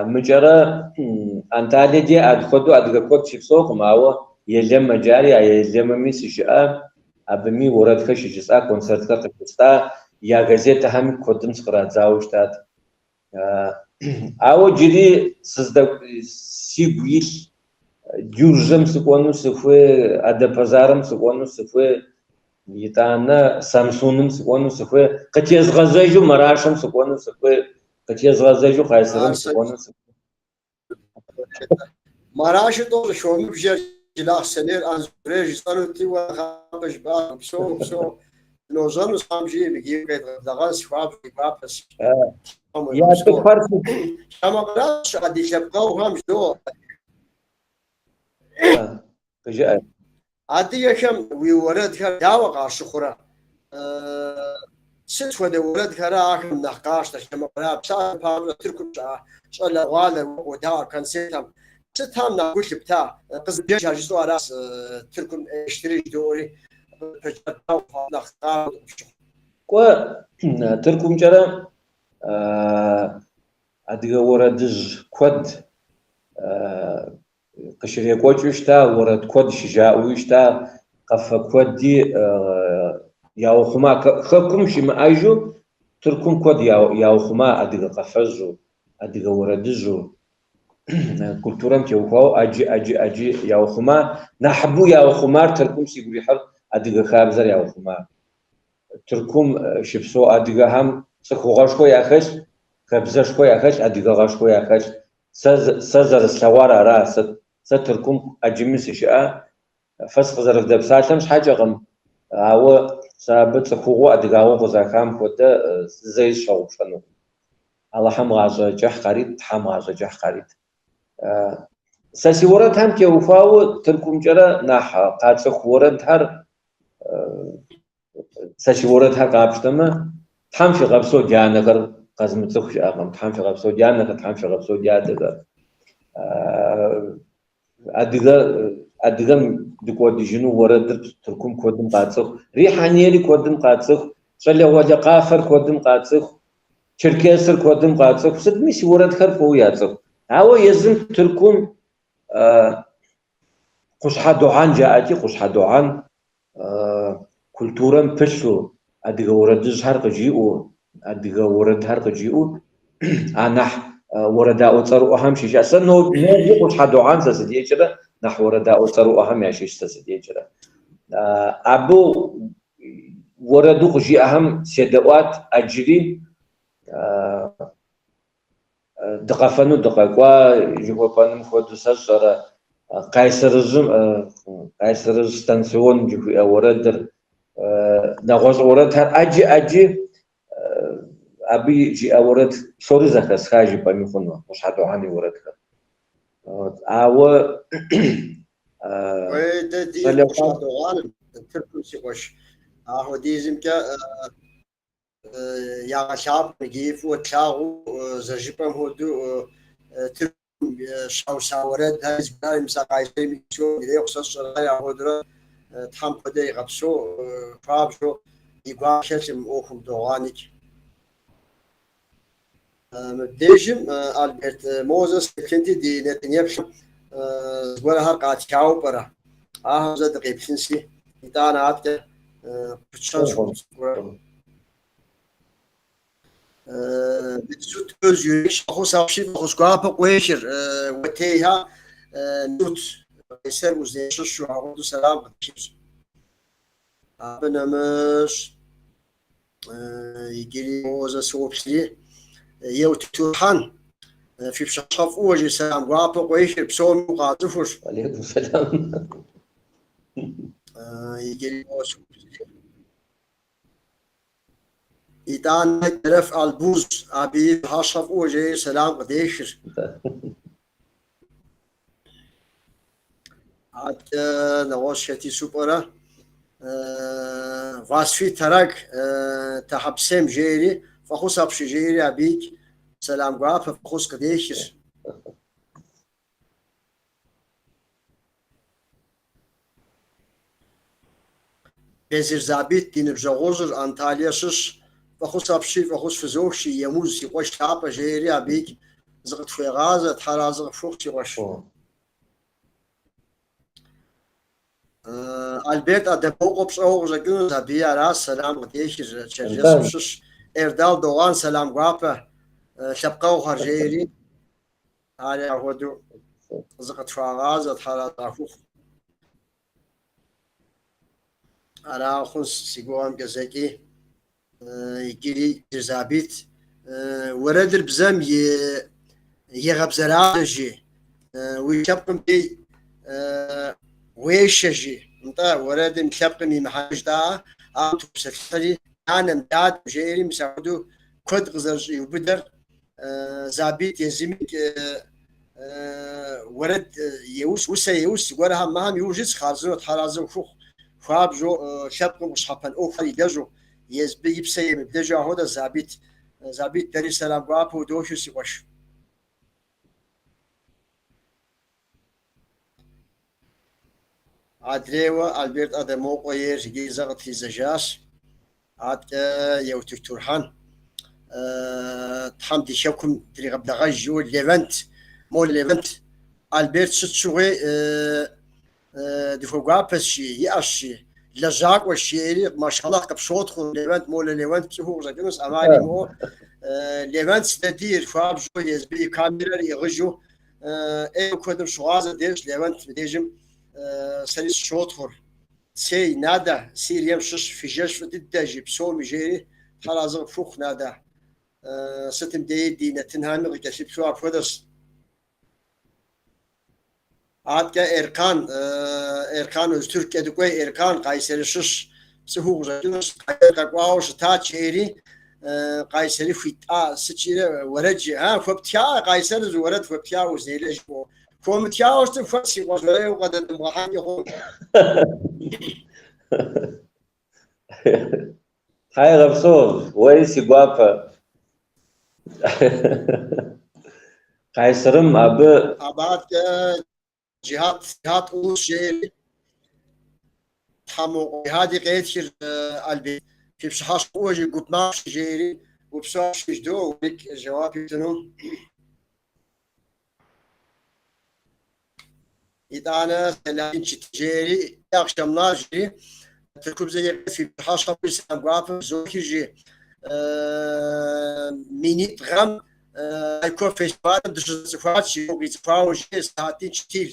Мыкӏэрэ Анталие де апхуэдэу адыгэ куэд щыпсэукъым, ауэ Елэмэ жари, а Елэмэми сыщыӏа, абыми уэрэдхэр щыжысӏа, концертхэр къыщыста, я газетэхэми куэдым сыкърадзауэ щытат. Ауэ иджыри сигу илъ Дюзджэм сыкӏуэну сыхуей, Адапазарым сыкӏуэну сыхуей, итӏанэ Самсуным сыкӏуэну сыхуей, къытезгъэзэжу Марашым сыкӏуэну сыхуей, Къытезгъэзэжу Къайсэрым сыкӏуэну сыхуей. Марашыр тӏэу щӏыхыумыбжэр Джылахъстэнейр Анзорейр жысӏэнути, уэ нэхъапэ жыпӏащ. Упсэу, упсэу. Дыножьэну Тхьэм жиӏэм иджыри къедгъэблэгъэнщ, хуабжьу ди гуапэщ. Тхьэм Я уигъэпсэу. цӏыхухэр Хамэ къэрал щыӏэ ди лъэпкъэгъухэм жыдоӏэ. Къыжыӏэ. Адыгэхэм уи уэрэдхэр дауэ къащыхъурэ? Сыт хуэдэ уэрэдхэра ахэм нэхъ къащтэр, хамэ къэрал псалъэм папщӏэ Тыркум щыӏэ щӏалэгъуалэр уэ къодаӏуэ концертхэм? Сытхэм нэхъ гу лъыпта? Къызэджэжа жысӏэу аращ Тыркум eleştiri жыдоӏэри, къызэпэджар дауэ хъуа нэхъ къауэ къыпщыхъу? Кӏуэ, Тыркумкӏэрэ адыгэ уэрэдыжь куэд къыщрекӏуэкӏыу щыта, уэрэд куэд щыжаӏэуи щыта, къафэ куэди яухъума. Хэкум щымыӏэжу Тыркум куэд яухъума адыгэ къафэжьу, адыгэ уэрэдыжьу, культурэм теухуауэ ӏэджи, ӏэджи, ӏэджи яухъума. Нэхъыбэу яухъумар Тыркум сигу ирихьыр адыгэ хабзэр яухъума. Тыркум щыпсэу адыгэхэм цӏыхугъэшхуэ яхэлъ, хабзэшхуэ яхэлъ, адыгэгъэшхуэ яхэлъ. Сэ сэ зэрыслъэгъуар ара, сэ сэ Тыркум ӏэджэми сыщыӏа, фэ сыкъызэрывдэпсалъэм щхьэкӏэкъым, ауэ сэ абы цӏыхугъэу адыгагъэу къызахам хуэдэ зэи сщыгъупщэнукъым. Алыхьым гъащӏэ кӏыхь къарит, Тхьэм гъащӏэ кӏыхь къарит. Сэ си уэрэдхэм теухуауэ Тыркумкӏэрэ нэхъ къацӏыху уэрэдхэр Сэ си уэрэдхэр къапщтэмэ, Тхьэм фигъэпсэу ди анэхэр къэзмыцӏыху щыӏэкъым. Тхьэм фигъэпсэу ди анэхэр, Тхьэм фигъэпсэу ди адэхэр. Адыгэ, адыгэм дыкӏуэдыжыну уэрэдыр Тыркум куэдым къацӏыху, Рихьэниери куэдым къацӏыху, щӏалэгъуалэ къафэр куэдым къацӏыху, Черкесыр куэдым къацӏыху, сытми си уэрэдхэр фӏыуэ яцӏыху. Ауэ езым Тыркум. Къущхьэ Догъан жаӏэти, Къущхьэ Догъан культурэм пылъу, адыгэ уэрэдыжьхэр къыжиӏэу, адыгэ уэрэдхэр къыжиӏэу, анахь уэрэдаӏуэ цӏэрыӏуэхэм щыща. Сэ ноби Къущхьэ Догъан сэ сыдекӏрэ, нэхъ уэрэдаӏуэ цӏэрыӏуэхэм ящыщ сэ сыдекӏрэ. Абы уэрэду къыжиӏэхэм седэӏуат ӏэджыри, Дыкъэфэну дыкъэкӏуа жыхуэпӏэным хуэдэу сэ сщӏэрэ Къайсэрыжьым, Къайсэрыжь станцион жыхуиӏэ уэрэдыр, нэгъуэщӏ уэрэдхэр ӏэджи ӏэджи абы жиӏэ уэрэд псори зэхэсха жыпӏэми хъуну, Къущхьэ Догъан и уэрэдхэр. Ауэ Уей, дэ ди Къущхьэ Догъаным, Тыркум си къуэш, ахуэдизымкӏэ ягъэлъапӏэ иджы фӏыуэ тлъагъуу зэрыжыпӏэм хуэдэу Тыркум щауса уэрэдхэри зыгуэрхэр мис а Къайсэрим и псом ирехъу, сэ сщӏэрэ апхуэдэурэ Тхьэм куэдэ игъэпсэу, хуабжьу и гуащӏэ хэлъым ӏуэхум Догъаникӏ. Мыбдежым Альберт моуэ зэ сеплъынти ди нэтынеплъым зыгуэрхэр къатхауэ пӏэрэ? Ахэм зэ дыкъеплъынси, итӏанэ аткӏэ пытщэнщ цӏыкӏурэ. Месут Özgür, фӏэхъус апщий, фӏэхъус гуапэ къуехыр, Уэтейхэ Месут, Къайсэр Узне щыщу, апхуэдэу сэлам къыдехыр. Абы нэмыщӏ иджыри моуэ зэ соплъри, Еутых Турхьэн, фи пщыхьэщхьэ фӏыуэ жи, сэлам гуапэ къуехыр, псоми укъацӏыхур. Алейкум сэлам. Иджыри моуэ соплъри. Итӏанэ Кӏэрэф Албуз, абыи пщыхьэщхьэ фӏыуэ жери сэлам къыдехыр. Аткӏэ нэгъуэщӏ хэт ису пӏэрэ? Васфи Тарак Тэхьэпсем жери, фӏэхъус апщий жери абыикӏ сэлам гуапэ фӏэхъус къыдехыр. Безир Забит ди ныбжьэгъужьыр Анталие щыщ, фӏэхъус апщий, фӏэхъус фызох жи, Емуз си къуэш лъапӏэ жери абыикӏ зыкъытхуегъазэ, Тхьэр арэзы къыпхухъу, си къуэш. Альберт Адэбокъуэ пщӏэуэ къыщӏэкӏынущ, абыи аращ сэлам къыдехыр, Черджэсым щыщ. Эрдал Догъан сэлам гуапэ, лъэпкъэгъухэр жери. Ари апхуэдэу зыкъытхуагъазэ, Тхьэр арэзы къахухъу. Ара хъунщ си гугъэмкӏэ зэкӏи. Иджыри Забит. Уэрэдыр бзэм и егъэбзэрабзэ жи. Уи лъэпкъым дей уешэ жи. Нтӏэ, уэрэдым лъэпкъым и мыхьэнэ жытӏаӏэ, абы топсэлъыхьри, анэм, дадэм жеӏэри, мис апхуэдэу куэд къызэрыщӏиубыдэр Забит езымикӏ уэрэд еус, усэ еус, зыгуэрхэм мыхэм иужь итщ, хъарзынэу Тхьэр арэзы къыхухъу, хуабжьу лъэпкъым къыщхьэпэн ӏуэхухэр илэжьу, езбы и псэ емыблэжу апхуэдэ Забит. Забит, дэри сэлам гуапэ удохыр, си къуэш. Адрейуэ Альберт Адэмокъуэ ейр иджыри зэ къытридзэжащ. Аткӏэ Еутых Турхьэн. Тхьэм ди хэкум дригъэблэгъэж жиӏэу Левент, мо Левент Альберт сыт щыгъуи дыхуэгуапэщ жи, иӏэщ жи, лэжьакӏуэщ жиӏэри, машаллахь къыпщотхъу Левент, Молэ Левент пцӏыхуу къыщӏэкӏынущ, ӏэмал имыӏэу. Левент дэ дийр хуабжьу езбы и камерэр иӏыгъыжу ӏейуэ куэдым щыгъуазэ дещӏ Левент мыбдежым сэри сыщотхъур. Цей, Нада, Сирием щыщ, фи жэщ фӏы дыдэ, жи псоми, жери, Тхьэр арэзы къыпхухъу, Нада. Сытым деи ди нэтынхэми къыкӏэлъыплъу апхуэдэщ. Аткӏэ Эркан, Эркан Öztürk Кӏэдыкӏуей Эркан Къайсэри щыщ пцӏыхуу къыщӏэкӏынущ, Къайсэр къэкӏуауэ щытат, жери, Къайсэри хуитӏа, сыт жиӏэрэ уэрэд жи, а, хуэптха, Къайсэр зы уэрэд хуэптха Узнейлэ жиӏэу. Хуэмытхауэ щытым хуэт си къуэш, уэрэд укъыдэдмыгъэхьэнкӏи хъун. Тхьэегъэпсэу, уэри си гуапэ. Къайсэрым абы Абы аткӏэ Джихьат, Джихьат Улус жери, Тхьэмокъуэ Джихьади къетхыр Альберт. Фи пщыхьэщхьэ фӏыуэ жи, гуп махуэ жери, упсэу апщий жыдоӏэ, уэрикӏ жэуап итыну. Итӏанэ Сэлахьин жери, İyi akşamlar жери, тыркубзэкӏэ фи пщыхьэщхьэ сэлам гуапэ фызохыр жи. Минитӏ гъэм Айко фестивалым дыщызэцӏыхуат, жи, укъицӏыхуауэ жи, Сэлахьин Читил.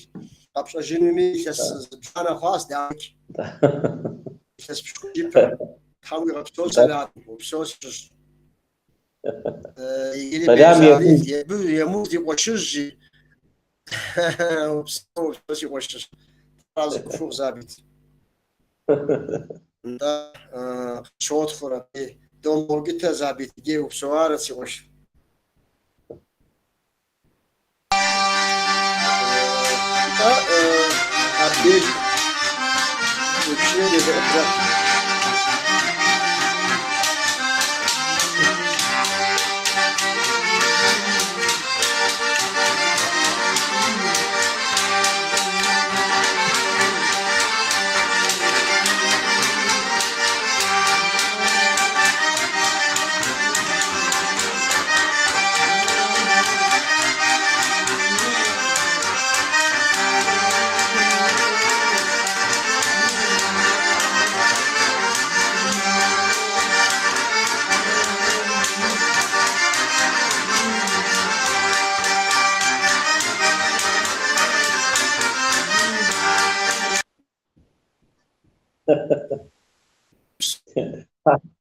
Къэпщӏэжынуми илъэс зыбжанэ хъуащ, дауикӏ. Илъэс пщыкӏубл ипэ. Тхьэм уигъэпсэу, Сэлахьин, упсэу сщыщ. Иджыри Сэлам Ебы Емуз ди къуэшыжь жи. Упсэу, упсэу си къуэшыжь. Арэзы къыпхухъу, Забит. Нтӏэ, къытщотхъур абы. Домыгъэукӏытэ, Забит, иджы упсэуарэт, си къуэш. Нтӏэ, абдеж уи пшынэм едэӏуэтрэ?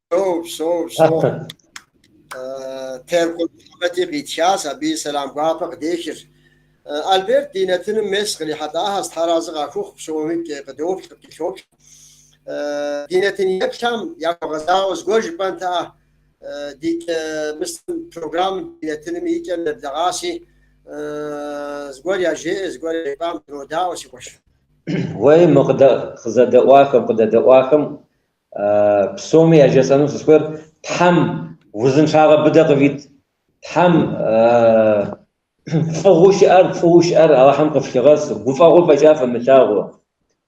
Псэу, псэу, псэу. Теркъул Мухьэмэди къитхащ, абы и сэлам гуапэ къыдехыр. Альберт ди нэтыным мес кърихьэлӏахьэщ, Тхьэр арэзы къахухъу, псоми къыдоплъ, къыткӏэлъоплъ. Ди нэтын еплъхэм яхуэгъэзауэ зыгуэр жыпӏэнтэӏэ, ди мыстым программэм ди нэтыным и кӏэм нэблэгъащи, зыгуэр яжеӏэ, зыгуэр жепӏам дынодаӏуэ, си къуэш. Уей, мы къызэдэӏуахэм, къыдэдэӏуахэм псоми яжесӏэну сысхуейр Тхьэм узыншагъэ быдэ къывит. Тхьэм фӏыгъуэу щыӏэр, фӏыуэ щыӏэр Алыхьым къыфлъигъэс, гуфӏэгъуэ фӏэкӏа фымылъагъу.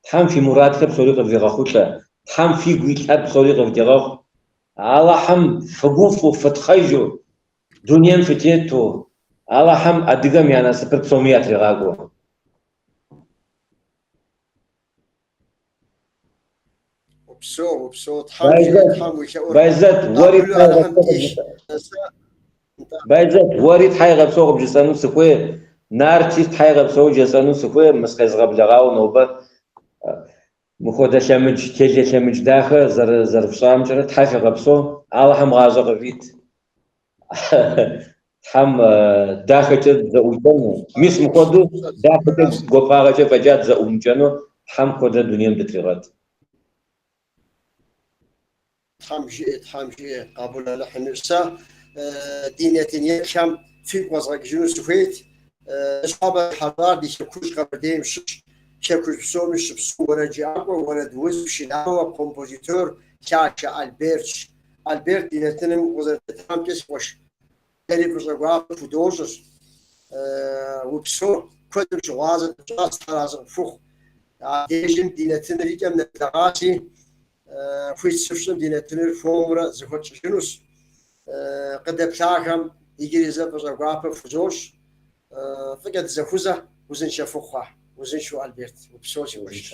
Тхьэм фи мурадхэр псори къывигъэхъулӏэ. Тхьэм фигу илъхэр псори къывдигъэхъу. Алыхьым фыгуфӏэу, фытхъэжу, дунейм фытету, Алыхьым адыгэм я насыпыр псоми ятригъакӏуэ. Упсэу, упсэу, Тхьэм жиӏэ, Тхьэм уи лъэӏур Байзэт, уэри къабылу Алыхьым дищӏ. Байзэт, уэри Тхьэ игъэпсэу къыбжесӏэну сыхуей, Нарти Тхьэ игъэпсэу жесӏэну сыхуей, мы сыкъезыгъэблэгъауэ нобэ мыхуэдэ лъэмыдж, телелъэмыдж дахэ зэрыфщӏамкӏэрэ Тхьэ фигъэпсэу, Алыхьым гъащӏэ къывит. Тхьэм дахэкӏэ дызэӏумыкӏэну, мис мыхуэдэу дахэкӏэ гуапагъэкӏэ фӏэкӏа дызэӏумыкӏэну Тхьэм куэдрэ дунейм дытригъэт. Тхьэм жиӏэ, Тхьэм жиӏэ, къабыл Алыхьым ищӏ. Сэ ди нэтын еплъхэм фигу къэзгъэкӏыжыну сыхуейт. Ныщхьэбэ ди хьэщӏар ди Хэкужь Къэбэрдейм щыщ, Хэкужь псоми щыпсэу уэрэджыӏакӏуэ, уэрэдус, пшынауэ, композитор Лъашэ Альбертщ. Альберт ди нэтыным къызэрытетамкӏэ, си къуэш, дэри фӏыщӏэ гуапэ пхудощӏыр. Упсэу, куэдым щыгъуазэ дыпщӏащ, Тхьэр арэзы къыпхухъу. Абдежым ди нэтыныр и кӏэм нэблэгъащи, хуит сыфщӏым ди нэтыныр хуэмурэ зэхуэтщӏыжынущ. Къыдэплъахэм иджыри зэ фӏыщӏэ гуапэ фхузощӏ. Фӏыкӏэ дызэхузэ, узыншэ фыхъухэ. Узыншэу, Альберт, упсэу, си къуэш.